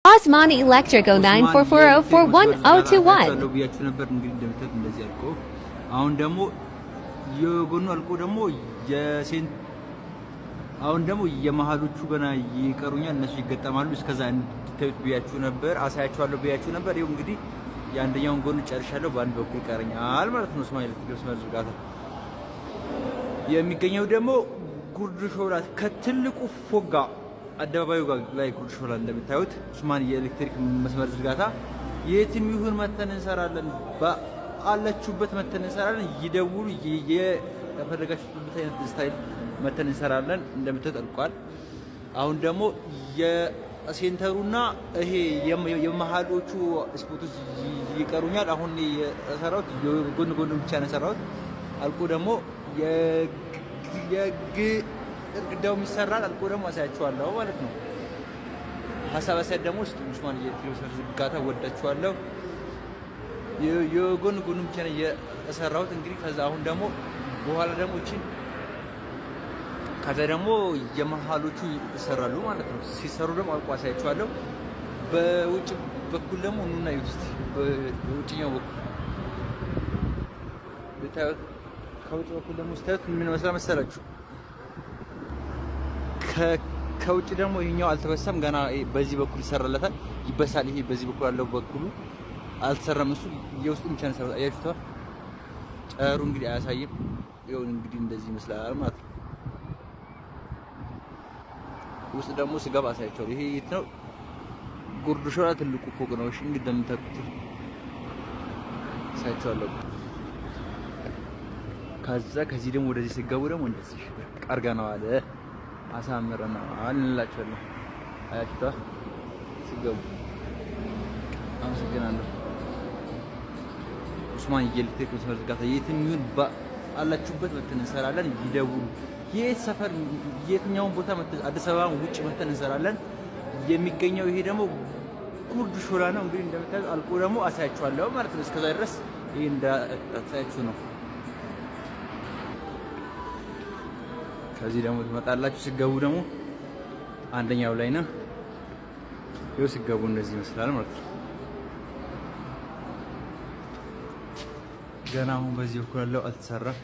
Osman Electric ኡስማን የኤሌክትሪክ መስመር ዝርጋታ 09440410221. አሳያችኋለሁ ብያችሁ ነበር። እንግዲህ እንደምታዩት እንደዚህ አልቆ አሁን ደግሞ የጎኑ አልቆ ደግሞ የሴንት አሁን ደግሞ የመሀሎቹ ገና ይቀሩኛል፣ እነሱ ይገጠማሉ። እስከዛ እንድታዩት ብያችሁ ነበር፣ አሳያችኋለሁ ብያችሁ ነበር። ይኸው እንግዲህ የአንደኛውን ጎን ጨርሻለሁ፣ በአንድ በኩል ይቀረኛል ማለት ነው። ኡስማን ኤሌክትሪክ መስመር ዝርጋታ የሚገኘው ደግሞ ጉርድ ሾላ ከትልቁ ፎቅ ጋር አደባባዩ ጋር ላይ ጉርድ ሾላ እንደምታዩት ኡስማን የኤሌክትሪክ መስመር ዝርጋታ የትም ይሁን መተን እንሰራለን። ባላችሁበት መተን እንሰራለን። ይደውሉ። የፈለጋችሁበት አይነት style መተን እንሰራለን። እንደምታዩት አልቋል። አሁን ደግሞ የ center ኡና ይሄ የመሀሎቹ spot ኦች ይቀሩኛል። አሁን የሰራሁት የጎን ጎን ብቻ ነው የሰራሁት። አልቆ ደግሞ የግድግዳውም ይሰራል። አልቆ ደግሞ አሳያችኋለሁ ማለት ነው። ሀሳብ አስተያየት ደግሞ ስጡ። ኡስማን የኤሌክትሪክ መስመር ዝርጋታ ወዳችኋለሁ። የጎን ጎኑ ብቻ ነው የሰራሁት። እንግዲህ ከዛ አሁን ደግሞ በኋላ ደግሞ እቺን ከዛ ደግሞ የመሀሎቹ ይሰራሉ ማለት ነው። ሲሰሩ ደግሞ አልቆ አሳያችኋለሁ። በውጭ በኩል ደግሞ ኑና እዩት እስቲ። በውጭኛው በኩል ብታዩት፣ ከውጭ በኩል ደግሞ ስታዩት ምን መስላ መሰላችሁ? ከውጭ ደግሞ ይሄኛው አልተበሳም ገና፣ በዚህ በኩል ይሰራለታል፣ ይበሳል። ይሄ በዚህ በኩል ያለው በኩሉ አልተሰራም። እሱ የውስጡ ብቻ ነው የሰራው። አያችሁት? ጨሩ እንግዲህ አያሳይም። ይኸው እንግዲህ እንደዚህ ይመስላል ማለት ነው። ውስጥ ደግሞ ስገባ አሳያችኋለሁ። ይሄ የት ነው? ጉርድ ሾላ ትልቁ ፎቅ ነው። እሺ እንግዲህ እንደምታውቁት አሳያችኋለሁ። ከዛ ከዚህ ደግሞ ወደዚህ ስገቡ ደግሞ እንደዚህ አድርገነዋል፣ አሳምረነዋል እንላችኋለን። አያችሁታ ስገቡ። አመሰግናለሁ። ኡስማን የኤሌክትሪክ መስመር ዝርጋታ የትም ይሁን ባላችሁበት መተን እንሰራለን። ይደውሉ። የት ሰፈር የትኛውን ቦታ አዲስ አበባ ውጭ መተን እንሰራለን። የሚገኘው ይሄ ደግሞ ጉርድ ሾላ ነው። እንግዲህ እንደምታዩት አልቆ ደግሞ አሳያችኋለሁ ማለት ነው። እስከዛ ድረስ ይሄ እንዳሳያችሁ ነው። ከዚህ ደግሞ ትመጣላችሁ። ስገቡ ደግሞ አንደኛው ላይ ነው። ይኸው ስገቡ እንደዚህ ይመስላል ማለት ነው። ገና አሁን በዚህ በኩል ያለው አልተሰራም።